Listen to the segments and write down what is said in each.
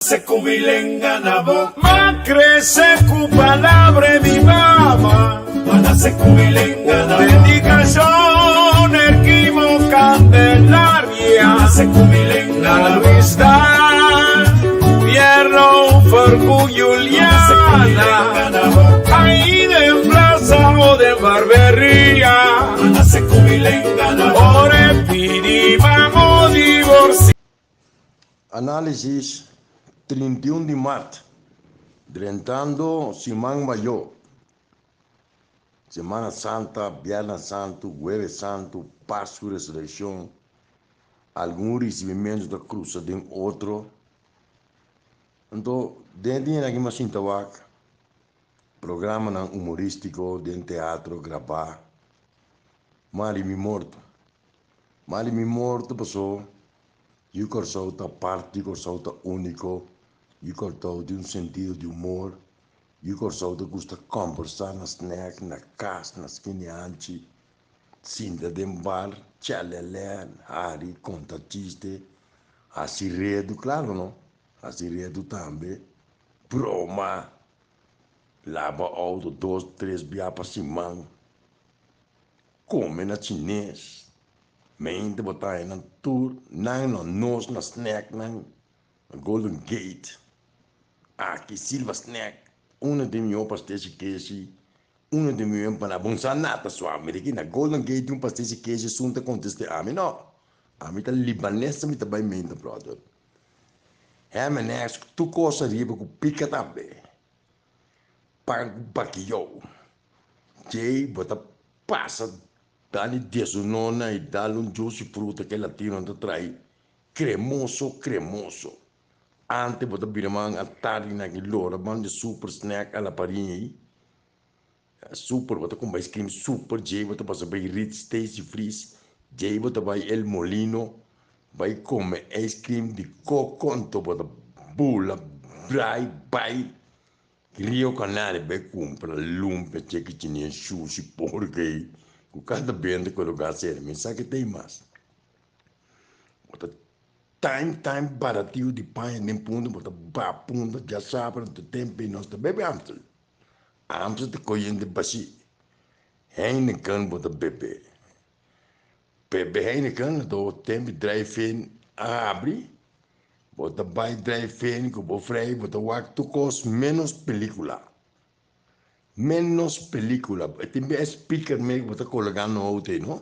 Se ku mi lenga na bo. M'a krese ku palabra e mi mama. M'a nase ku mi lenga na bo. Dedikashon Erquimo Candelaria. M'a nase ku mi lenga na bo. Luis Dan Fierro Fergu Juliana. Ahí den plaza o den barberia. M'a nase ku mi lenga na bo. Ora e pidi mamo divorcia. Análisis 31 di mart, drentando siman mayó, Semana Santa, Bierna Santu, Hueves Santu, Pasku, Resurekshon, algun risibimentu ta krusa den otro. Anto, den e dianan aki mi a sinta wak programanan humorístiko den teatro grabá, Mari mi morto. Mari mi morto paso Yu Kòrsou ta apart, Yu Kòrsou ta úniko, Yu Kòrtou tin un sentido di humor, Yu Kòrsou ta gusta kòmbersá na snèk, na kas, na skina di hanchi, sinta den bar, chèlèlè, hari, konta chiste, hasi redu, klaro no, hasi redu tambe, broma, laba outo dos, tres bia pa siman, kome na chines. Mente bo ta nan tur nan no nos na snack nan na Golden Gate aki Silva Snack uno di mihó pasteshi keshi uno di mihó empanada bo no sa nada sua mi di na Golden Gate tin un pasteshi keshi esun ta konteste ami no ami ta libanesa mi ta bai mente brother ham and eggs tur kos ariba ku pika tambe pan ku bakiyou djei bo ta pasa Dal diesunona y dal un juice fruta ke latinonan ta trai cremoso cremoso. Ante bo ta bira man a tardi nan ki lora ban di super snack a la pariña ei. Super bo ta cumpra ice cream super djei bo ta pasa bay Ritz Tasty Freeze djei bo ta bay El Molino bay come ice cream di coco anto bo ta bula brai bay Rio Canario bai cumpra lumpia cheki chine shushi porco ei cu cada benta cu e lugar sera mi sa ke ta ei mas. Bo ta time time baratiu di paña den punta bo ta ba punta dja sabra anto tempo ei nos ta bebe Amstel. Amstel ta coyente bashi. Heineken bo ta bebe. Bebe Heineken anto tempo drive-in a habri. Bo ta bai drive-in ku bo frei, bo ta wak tur kos ménos pelíkula. Ménos pelíkula. E tin bia e speaker mes ku bo ta kologá na outo ei no.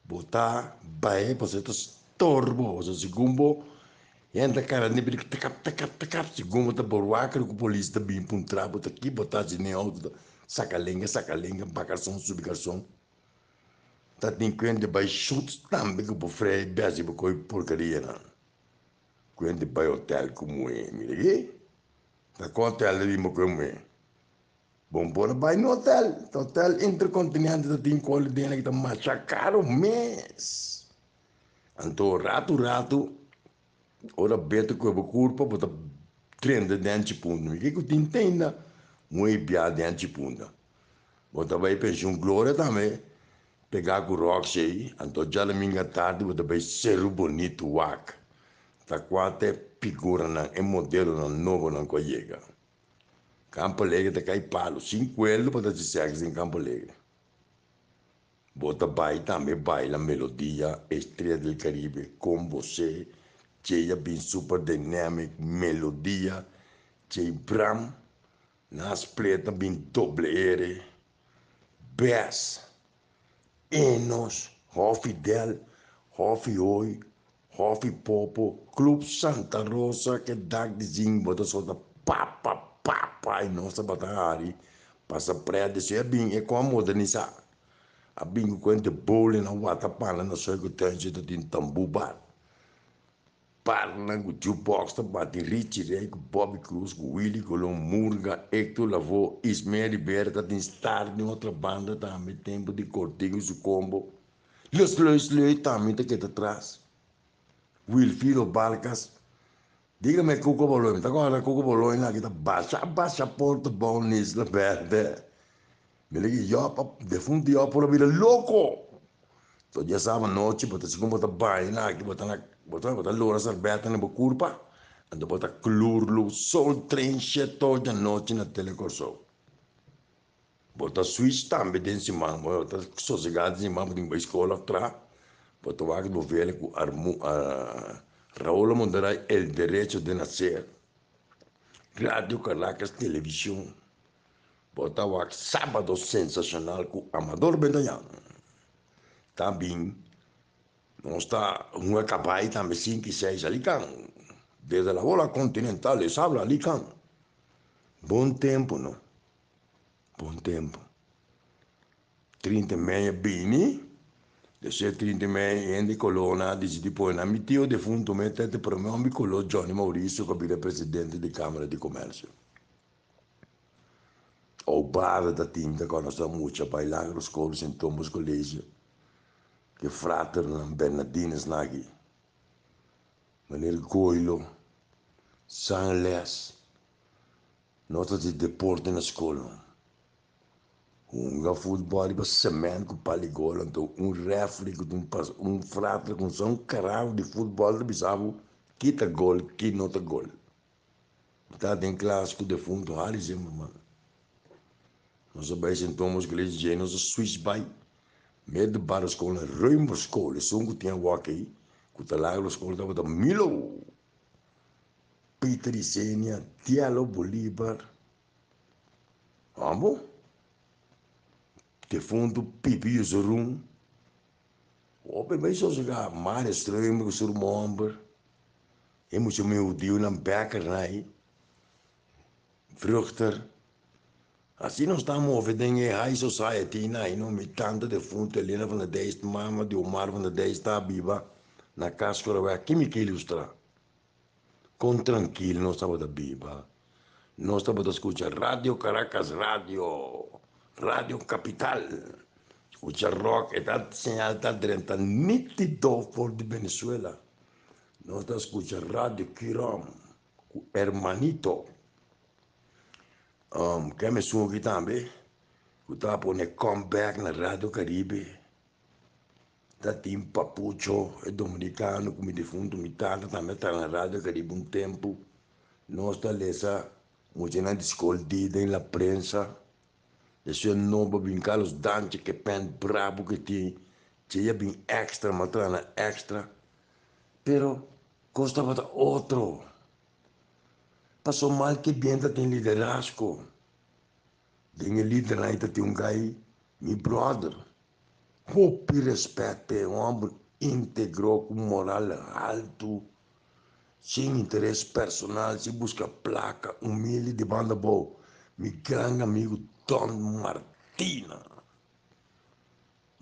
Bo ta bai pasobra e ta storbo. Pasobra segun bo hende ta kara den pelíkula takap takap takap segun bo ta por wak ku polis ta bin puntra bo ta ki bo ta hasi den e outo ta saka lenga saka lenga baha karson subi karson. Ta tin kuente bai shoot tambe ku bo frei besi bo koe porkarianan. Kuente bai hotel ku muhé. Mira aki. Ta kon hotel ta bin bo koe muhé? Bon por a bai no hotel. Ta hotel Intercontinental ta tin koli den aki ta masha karo mes. Anto ratu ratu ora Beto koe bo kurpa bo ta drenta den Chipunta. Mi ke ku tin tenda muhé bia den Chipunta. Bo ta bai Pension Gloria tambe pegá ku Roxy, anto djadumingu atardi bo ta bai Seru Bonito wak ta kua ta e figuranan, e modelonan nobonan ku a yega. Campo Alegre ta kai palu, sin kueldo bo ta hasi sèks den Campo Alegre. Bo ta bai tambe baila Melodia, Estrella del Caribe, Con Bosé, Cheya Bin Super Dynamic, Melodia, Chey Bram, Na split a bin doble ere, Bes, Enos, Hofi Del, Hofi Hoy, Hofi Popo, Club Santa Rosa ke dak di zin bo ta sota pa pa pa pa y nos tabata hari pasa pret di a bin e con a modernisa a bin cu cuente bowling a wata pana na suikertuintje ta tin tambu bar. Parnan ku jukebox ta bati Richie Ray ku Bobby Cruz ku Willy Colon, Murga, Hector Lavoe, Ismael Rivera ta tin star den otro banda tambe tempo di Cortijo y su combo. Los Leus Leus tambe ta keda tras. Wilfrido Vargas, Dígame Cuco Boloy, mi ta kòrda Cuco Boloy nan aki ta basha basha porta bou na Isla Verde. Mi ligi Yòp a defuntu Yòp por a bira loko. To dia saba nochi bo ta si como bo ta baña aki bo ta na bo ta bo ta lora serbeta na bo curpa. Anto bo ta klurlu sol tren sheto djanochi na Tele Kòrsou. Bo ta switch tambe den siman, bo ta sosegá den siman bo tin bai skol òf traha, bo ta wak novela ku Armu Raúl Amondaray El Derecho de Nacer, Radio Caracas Televishon, bo ta wak Sábado Sensacional ku Amador Bendayan. Ta bin nos ta hunga kabai tambe sinku i seis alikan, desde la bola continental les habla alikan. Bon tempu no. Bon tempu. 30 mei a bini, despues 30 mei hende koló a disidí pone nan. Mi tio defuntu me ta e promé homber koló Johnny Mauricio ku a bira presidente di Kámara di Komèrsio. Obada ta tin ta kòrda nos ta mucha bai Lagro Skol, Sint Thomas College, ku e fraternan Bernardines nan aki. Meneer Goilo, San Les. Nos ta hasi deporte na skol. Hunga futbòl riba semènt ku pal di gol anto un rèfri ku ta un pas un frater ku sa un karaho di futbòl ta bisa bo ki ta gol ki no ta gol. Mi tabata den klas ku defuntu Harry Zimmerman. Nos a bai Sint Thomas College djei nos a switch bai middelbare skol na Römer School esun ku tin awor aki ku ta lagere skol tabata Milo. Peter Isenia, Diallo Bolívar, amo, defuntu Pipi Yuzurun, hopi bai sosegá, Mario Strömer ku su ruman hòmber, e mucha muhé hudiunan Becker nan ei, Vruchter, asina nos ta move den e high society nan ei no, mi tanta defuntu Elena van der Dijst, mama di Omar van der Dijst ta biba na Cas Coraweg, ki mi ke ilustrá? Kon trankil nos tabata biba. Nos tabata skucha Radio Caracas Radio, Radio Capital. Skucha rock, e ta señal ta drenta nítido for di Venezuela. Nos ta skucha Radio Kirom ku Hermanito. Ke mesun aki tambe ku ta pone come back na Radio Caribe. Ta tin Papucho, e dominicano cu mi difunto mi tata tambe a traha na Radio Caribe un tempo. Nos ta lesa muchanan di scol di den la prensa. Despues nobo a bin Carlos Dantje ke pen brabo ke tin. Djey a bin extra, mi a traha na extra. Pero cos tabata otro. Paso mal ke bien ta tin liderazgo. Den e lidernan ei ta tin un guy, mi brother. Hopi respet p'e homber integro ku moral haltu, sin interes personal, sin buska plaka, humilde di banda abou, mi gran amigu Don Martina.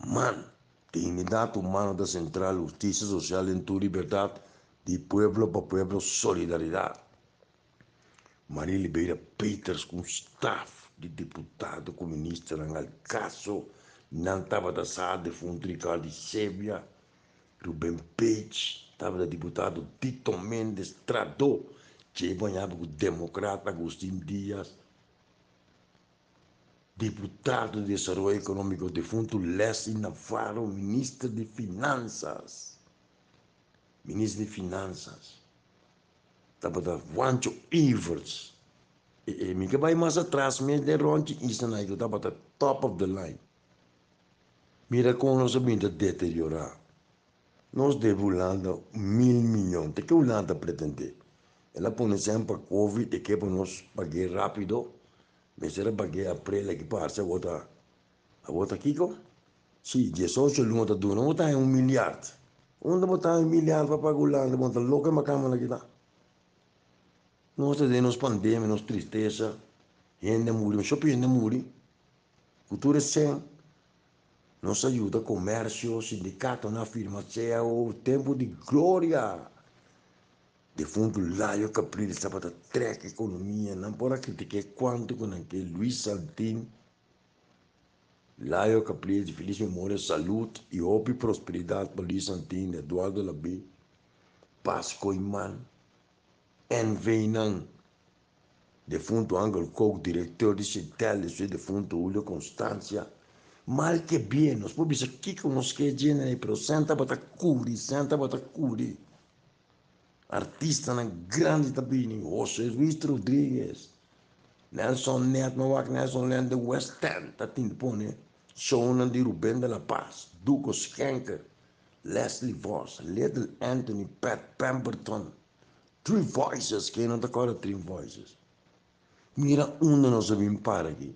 Man, dignidat humano ta sentral, hustisia sosial den tur libertat, di pueblo pa pueblo, solidaridat. Maria Liberia Peters ku un staf di diputado ku ministernan al kaso nan tabata sa defuntu Ricardo Isebia, Ruben Page tabata diputado Dito Mendes Trado dje bañaba ku demokrat Agustin Dias, diputado di desaroyo ekonómiko defuntu Leslie Navarro minister di finansas, minister di finansas. Tabata Juancho Everts. E, e, mi ke bai mas atras mes den rondje isla ku tabata top of the line. Mira kon nos a bin ta deteriorá. Nos debe Hulanda 1000 miyon. Te ke Hulanda pretendé? El a pone semper COVID e ke pa nos pag'é rápido. Mester a pag'é aprel aki parse awor ta awor ta kiko? Si, 18 luna ta duna, bo ta haña 1 milyard. Unda bo ta haña 1 milyard pa paga Hulanda? Bo ta loko e makamba aki ta. Nos ta den nos pandemia, nos tristesa. Hende a muri, masha hopi hende a muri. Ku tur e sèn, nos a yuda komersio, sindikatonan a firma CAO, tempu di gloria. Defuntu Layo Capriles tabata trèk ekonomia, nan por a kritik'é kuantu ku nan ke. Luis Santin, Layo Capriles di felis memoria, salud i hopi prosperidat pa Luis Santin, Eduardo Labé, Pasco Iman, NV nan, defuntu Angel Kook, direktor di Shetel, despues defuntu Julio Constancia. Mal ke bien, nos por bisa kiko nos ke djene, pero sèn tabata kuri, sèn tabata kuri. Artistanan grandi ta bini, Jose Luis Rodriguez, Nelson Ned, mi a wak Nelson Ned den West End ta tin pone shownan di Ruben de la Paz, Duco Schenker, Leslie Vos, Little Anthony, Pat Pemberton, Three Voices, ken no ta kòrda Three Voices? Mira unda nos a bin para aki.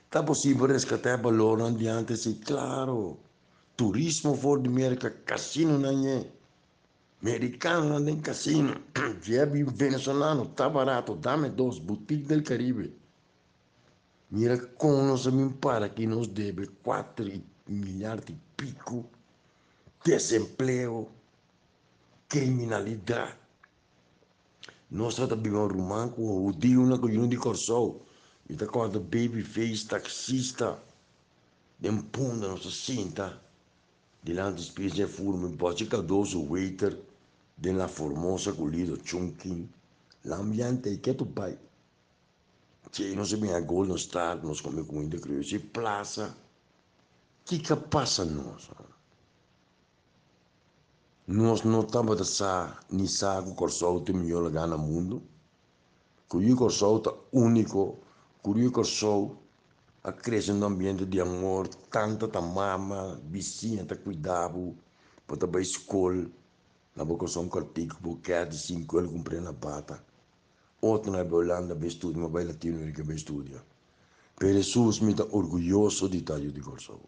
Ta posibel reskatá e balornan di antes? Si, klaro. Turismo for di Merka, kasinonan ye. Merikanonan den kasino. Dje bin venezolano, ta barato, dame dos, Boutique del Caribe. Mira kon nos a bin para aki, nos debe kuater milyard i piko, desempleo, kriminalidat. Nos tabata biba ruman ku hudiunan ku yuna di Kòrsou. Mi ta kòrda Baby Face taksista den Punda nos ta sinta dilanti spis dje furmi Bochi Cardoso waiter den La Formosa ku Lido Chunkin. L'ambiente ei ketu bai. Djei nos a bin a Golden Star nos kome kuminda krioyo si plasa. Kiko a pasa nos? Nos no tabata sa ni sa ku Kòrsou ta e mihó lugá na mundu. Ku yu Kòrsou ta úniko, ku yu Kòrsou a krese den un ambiente di amor, tanta ta mama, bisiña ta kuida bo, bo ta bai skol na bo kòrson kòrtiku, bo kèr di sinkuel kumpr'é na bata. Otro na bai Holanda bai studia, mi a bai Latinoamerika bai studia. Pero Hesus mi ta orguyoso di ta yu di Kòrsou.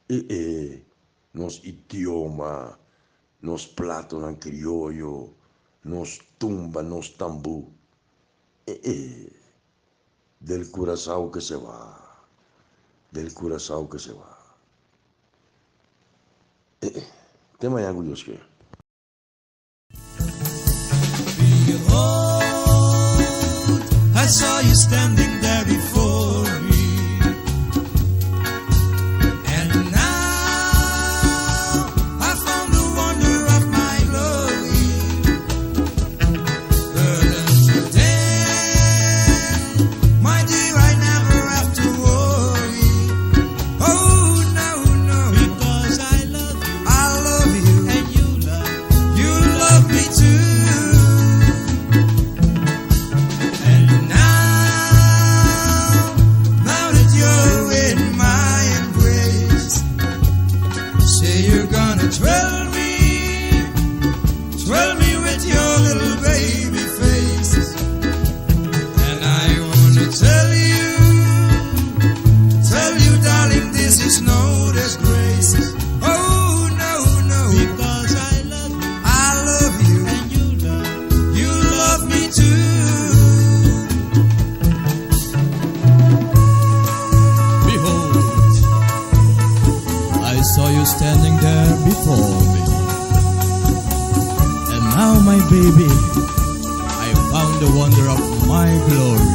E e. Nos idioma, nos platonan krioyo, nos tumba, nos tambú. Eh eh, del Curaçao que se va, del Curaçao que se va. Eh eh, te mañana ku Dios ke. Behold, I saw you standing there before me. And now I found the wonder of my glory. But until then, my dear, I never have to worry. Oh, no, no. Because I love you. I love you. And you love. You love me too. And now, now that you're in my embrace, say you're gonna thrill me with your little baby face. And I wanna tell you, darling, this is no disgrace. Oh, no, no. Because I love you. I love you. And you love. You love me too. Behold, I saw you standing there before me. And now, my baby, I found the wonder of my glory.